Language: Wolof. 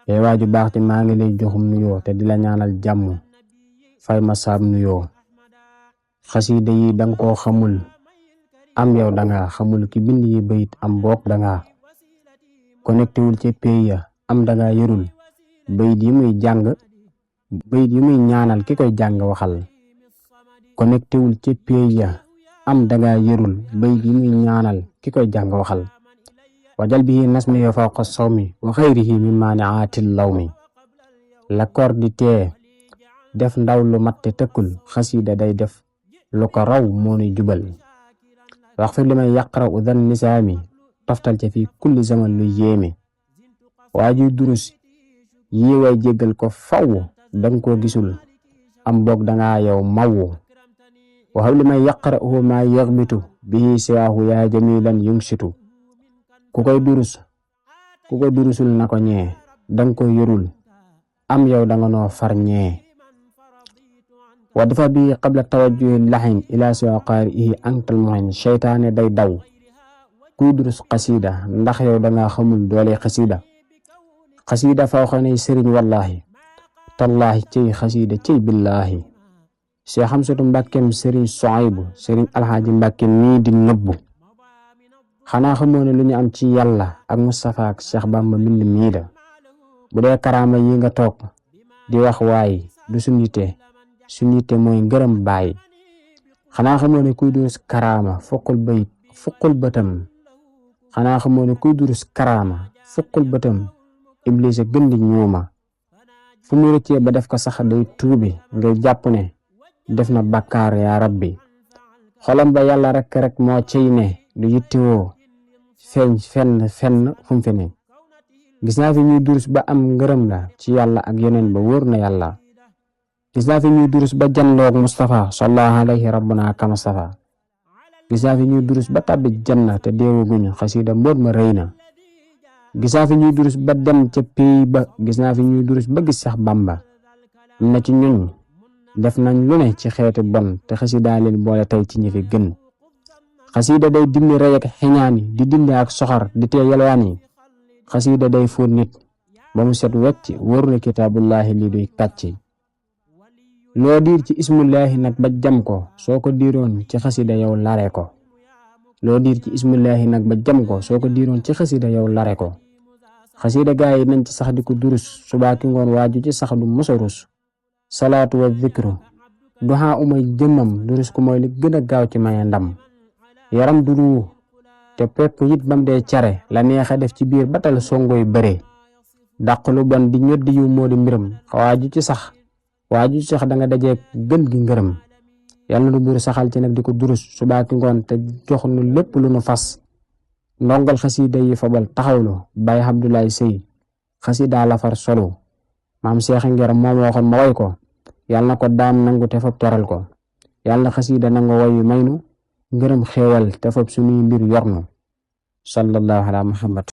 yow waaju baax ci maa ngi lay joxum nuyoo te di la ñaanal jàmm fay ma saab nuyoo. xasida yi danga koo xamul am yow danga xamul ki bind yi bayit am boog danga connecté wul ci pay ya am danga yërul bayit yi muy jàng bayit yi muy ñaanal ki koy jàng waxal. connecté wul ci pay ya am danga yërul bayit yi muy ñaanal ki koy jàng waxal. wajal bihi nasmi yo fawqa sawmi wa xayrihi min maaniaatil lawmi. la koor di tee def ndaw lu mat te tëkkul xasida day def lu ko raw moo nuy jubal. wax fi li may yaqra u dan nisaami toftal ca fi kulli zaman lu yéeme. waajuy durus yi way jéggal ko faw danga koo gisul am boog danga yow mawwu. waxaw li may yaqra u ma yaxbitu bihi siwaahu yaa jamilan yungsitu. ku koy durusul na ko ñee danga ko yërul am yow danga noo far ñee. wa dafa bi qabla tawajjuhi laxin ila siwa qaarihi antal muhin seytaane day daw kuy durus xasida ndax yow danga xamul doole xasida. xasida faw xanay sëriñ wallahi tallahi cey xasida cey billahi. see xamsatu mbàkkem sëriñ Soaybu sëriñ alxaaji mbàkkem mii di nëbbu. xanaa xamoo ne lu ñu am ci yàlla ak Mustafa ak Cheikh Bamba mbind mii la. bu dee karaama yi nga toog di wax waaye du suñu yitte mooy ngërëm baay. xanaa xamoo ne kuy durus karaama fukkul bëtam. xanaa xamoo ne kuy durus karaama fukkul bëtam iblis a gën di ñuuma. fu mu rëccee ba def ko sax day tuubi ngay jàpp ne def na bakkaar yaa rabbi. xolam ba yàlla rek moo ciy ne du yittewoo feeñ fenn fu mu fi ne. gis naa fi ñuy durus ba am ngërëm la ci yàlla ak yeneen ba wóor na yàlla. gis naa fi ñuy durus ba janloog Mustafa sallallahu alayhi rabbuna ka Mustafa. gis naa fi ñuy durus ba tàbbi janna te deewaguñu xasida mboot ma rëy na. gis naa fi ñuy durus ba dem ca pey ba gis naa fi ñuy durus ba gis Seex Bamba. am na ci ñuñ def nañ lu ne ci xeeti bon te xasida leen boole tey ci ñi fi gën. xasida day dindi rey ak xiñaani di dindi ak soxar di tee yalwaan yi. xasida day fóot nit ba mu set wecc wóor na kitaabullahi li duy kàcc. loo diir ci ismullahi nag ba jam ko soo ko diiroon ci xasida yow lare ko. loo diir ci ismullahi nag ba jam ko soo ko diiroon ci xasida yow lare ko. xasida gaa yi nañ ci sax di ko durus subaa ki ngoon waaju ci sax du musa rus. salaatu wa zikru duhaa umay jëmmam durus ko mooy li gën a gaaw ci maye ndam. yaram du ruu te pepp it bam dee care la neexa def ci biir batal songoy bëre. dàq lu bon di ñoddi yu moo di mbiram waaju ci sax da nga dajeek gën gi ngërëm. yàlla na du buur saxal ci nag di ko durus subaa ki ngoon te jox nu lépp lu nu fas. ndongal xasida yi fabal taxawlu Baye Abdoulaye Sey xasida la far solo maam Cheikh Ngir moom waxoon ma way ko yàlla na ko daam nangu te fab teral ko. yàlla na xasida nangu wayu maynu ngërëm xéewal te fab suñuy mbir yornu sallallahu ala Muhammad.